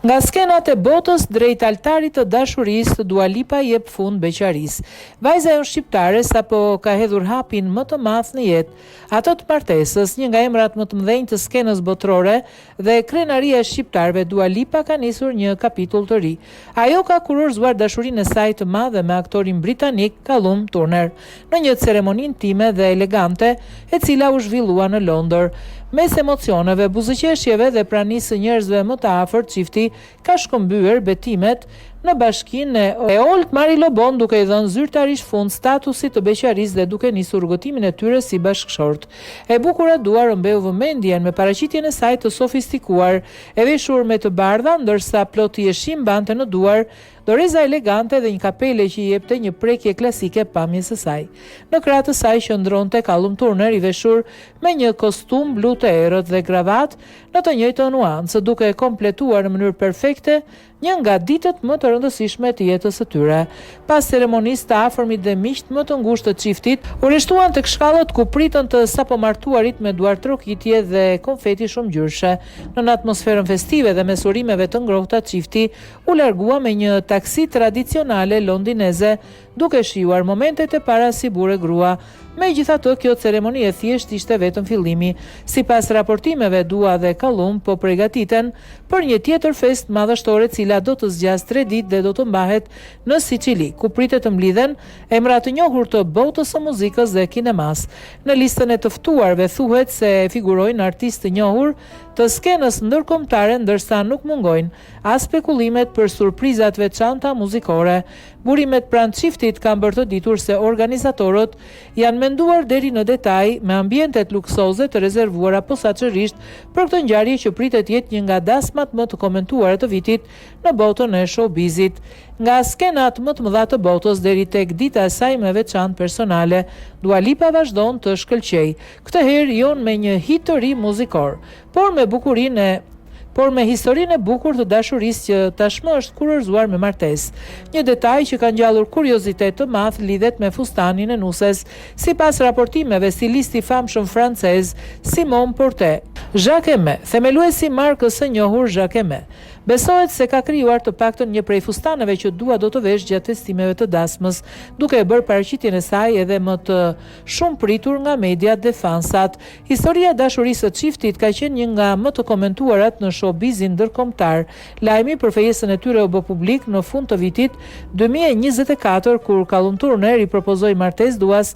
Nga skenat e botës drejt altarit të dashurisë, Dua Lipa i jep fund beqarisë. Vajza jonë shqiptare sapo ka hedhur hapin më të madh në jetë, atë të martesës, një nga emrat më të mëdhenj të skenës botërore dhe krenaria e shqiptarëve, Dua Lipa ka nisur një kapitull të ri. Ajo ka kurorëzuar dashurinë e saj të madhe me aktorin britanik Callum Turner në një ceremoni intime dhe elegante, e cila u zhvillua në Londër. Mes emocioneve, buzëqeshjeve dhe pranisë së njerëzve më të afërt, çifti ka shkëmbyer betimet në bashkinë e Old Marylebone duke i dhënë zyrtarisht fund statusit të beqarisë dhe duke nisur rrugëtimin e tyre si bashkëshortë. E bukura Dua rrëmbeu vëmendjen me paraqitjen e saj të sofistikuar, e veshur me të bardha, ndërsa plot hijeshi mbante në duar Doreza elegante dhe një kapele që i jepte një prekje klasike pamjes së saj. Në krah të saj qëndronte Callum Turner i veshur me një kostum blu të errët dhe gravatë në të njëjtën nuancë, duke kompletuar në mënyrë perfekte një nga ditët më të rëndësishme të jetës së tyre. Pas ceremonisë, të afërmit dhe miqtë më të ngushtë të çiftit u rreshtuan tek shkallët ku pritën të sapomartuarit me duartrokitje dhe konfeti shumëngjyrëshe. Nën atmosferën festive dhe mes urimeve të ngrohta çifti u largua me një taksi tradicionale londineze, duke shijuar momentet e para si burrë e grua. Megjithatë, kjo ceremoni e thjeshtë ishte vetëm fillimi. Sipas raportimeve, Dua dhe Callum po pregatiten për një tjetër festë madhështore e cila do të zgjasë tre ditë dhe do të mbahet në Sicili, ku pritet të mblidhen emra të njohur të botës së muzikës dhe kinemasë. Në listën e të ftuarve thuhet se figurojnë artistë të njohur të skenës ndërkombëtare ndërsa nuk mungojnë as spekulimet për surpriza të veçanta muzikore. Burimet pranë çiftit kanë bërë të ditur se organizatorët janë menduar deri në detaj me ambientet luksoze të rezervuara posaçërisht për këtë ngjarje që pritet të jetë një nga dasmat më të komentuara të vitit në botën e showbizit. Nga skenat më të mëdha të botës deri tek dita e saj më e veçantë personale, Dua Lipa vazhdon të shkëlqejë, këtë herë jo me një hit të ri muzikor, por me bukurinë e por me historinë e bukur të dashurisë që tashmë është kurorëzuar me martesë. Një detaj që ka ngjallur kuriozitet të madh lidhet me fustanin e nuses. Sipas raportimeve, stilisti i famshëm francez Simon Porte Jacquemus, themeluesi i markës së njohur Jacquemus, besohet se ka krijuar të paktën një prej fustaneve që Dua do të veshë gjatë festimeve të dasmës, duke e bërë paraqitjen e saj edhe më të shumëpritur nga mediat dhe fansat. Historia e dashurisë së çiftit ka qenë një nga më të komentuarat në showbizin ndërkombëtar. Lajmi për fejesën e tyre u bë publik në fund të vitit 2024, kur Callum Turner i propozoi martesë Duas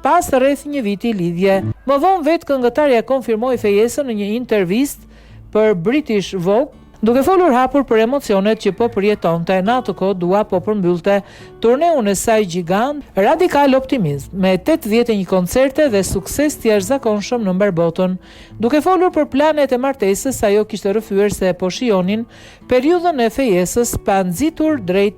pas rreth një viti lidhje. Më vonë vetë këngëtarja konfirmoi fejesën në një intervistë për British Vogue, Duke folur hapur për emocionet që po përjetonte, në atë kohë Dua po përmbyllte turneun e saj gjigant Radical Optimism, me 81 koncerte dhe sukses të jashtëzakonshëm në mbarë botën. Duke folur për planet e martesës, ajo kishte rrëfyer se po shijonin periudhën e fejesës pa nxitur drejt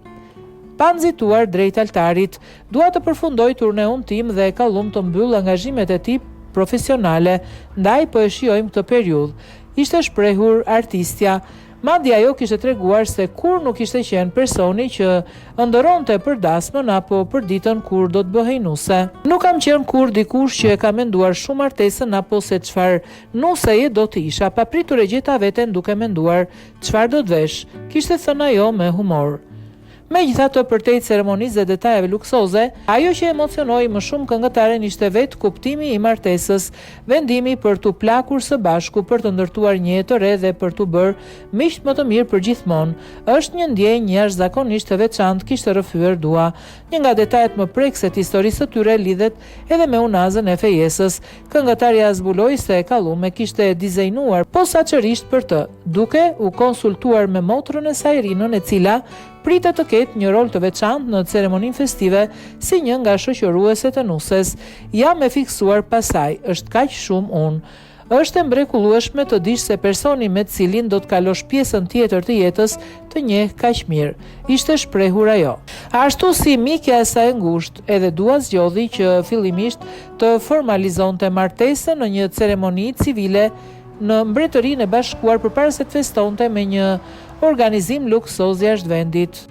pa nxituar drejt altarit. Dua të përfundoj turneun tim dhe Callum të mbyllë angazhimet e tij profesionale, ndaj po e shijojmë këtë periudhë. Ishte shprehur artistja. Madje ajo kishte treguar se kurrë nuk kishte qenë personi që ëndërronte për dasmën apo për ditën kur do të bëhej nuse. Nuk kam qenë kurrë dikush që e kam menduar shumë martesën apo se çfarë nuseje do të isha, papritur e gjeta veten duke menduar çfarë do të vesh, kishte thënë ajo me humor. Megjithatë, përtej ceremonisë dhe detajeve luksoze, ajo që emocionoi më shumë këngëtaren ishte vetë kuptimi i martesës, vendimi për t'u plakur së bashku, për të ndërtuar një jetë të re dhe për t'u bërë miqtë më të mirë përgjithmonë. Është një ndjenjë jashtëzakonisht e veçantë, kishte rrëfyer Dua. Një nga detajet më prekëse të historisë së tyre lidhet edhe me unazën e fejesës. Këngëtarja zbuloi se Callum e kishte dizajnuar posaçërisht për të, duke u konsultuar me motrën e saj Rinën e cila pritet të ketë një rol të veçantë në ceremoninë festive si një nga shoqërueset e nuses. Jam e fiksuar pas saj, është kaq shumë unë. Është e mrekullueshme të dish se personi me të cilin do të kalosh pjesën tjetër të jetës të njeh kaq mirë, ishte shprehur ajo. Ashtu si mikja e saj e ngushtë, edhe Dua zgjodhi që fillimisht të formalizonte martesën në një ceremoni civile në Mbretërinë e Bashkuar përpara se të festonte me një organizim luksoz jashtë vendit.